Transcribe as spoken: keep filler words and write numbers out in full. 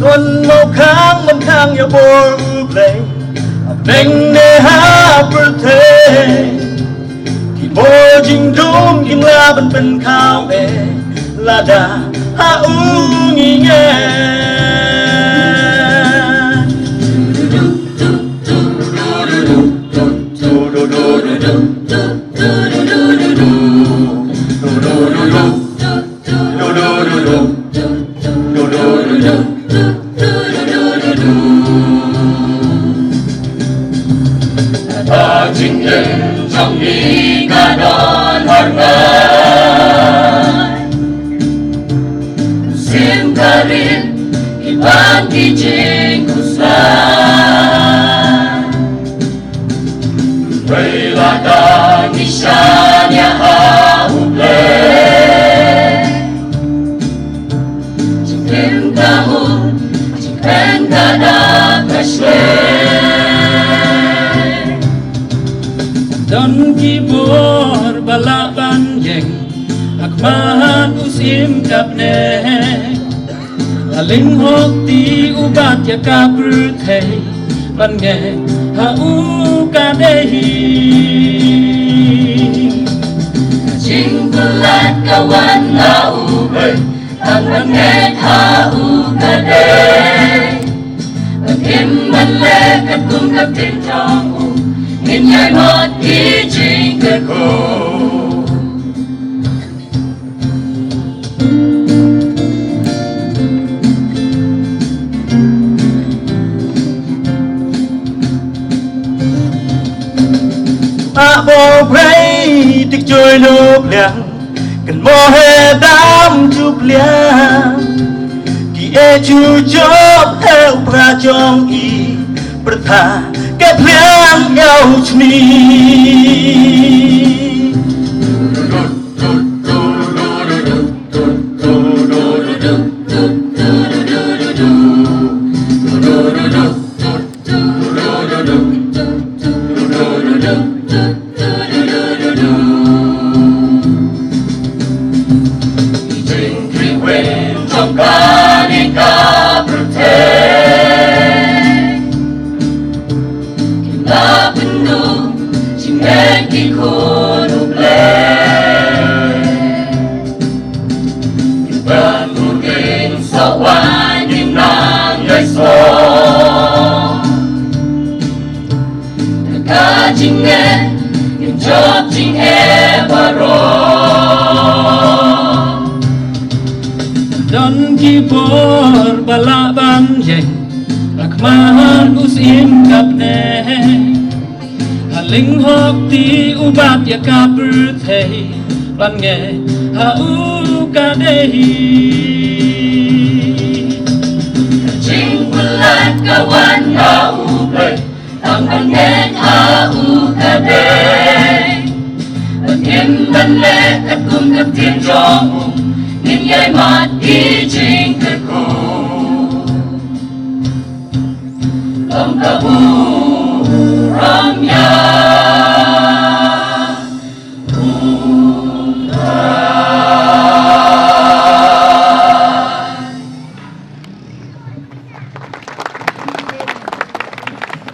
Don mo khang man khang ïa bor U Blei, a beng ne ha pyrthei. Ki bor jingdum kim lah ban pynkhaw eh, lada ha u ngi ngeh. Ka jingim jong ngi ka don hor ngai. Sim ka rit ki ban ki jingkhuslai. Pei lada ngi shaniah ha U Blei. Jingim ka mut, jingpang ka da ka shlei. Don ki bor ba lah ban ïeng ha khmat u Syiem ka bneng. Ha lyngkhot ti u bat ïa ka pyrthei, ban ngeit ha u ka dei hi. Jingkulat ka wan na U Blei, tang ban ngeit ha u ka dei. Ban im ban leh katkum ka ktien jong u, ngin ïai mad ki jingkyrkhu. Ah, bor brei dik joi no pliang, kan mo he dam ju pliang. Ki e ju jop he u pra jong i, pyrtha ka pliang ïa u chmi. Jingkyrwin jong kane ka pyrthei. Ki la pynduh jingngeit ki khun U Blei. Ki ban buh ring sawai ngin nang ïai sngewthuh. Ka jingeh ngin jop jingeh baroh. Don ki bor ba lah ban ïeng ha khmat u Syiem ka bneng. Ha lyngkhot ti u bat ïa ka pyrthei, ban ngeit ha u ka dei hi. Ka jingkulat ka wan na U Blei, tang ban ngeit ha u ka dei. Ban im ban leh katkum ka ktien jong u, ngin ïai mad ki jingkyrkhu. Long ka burom ïa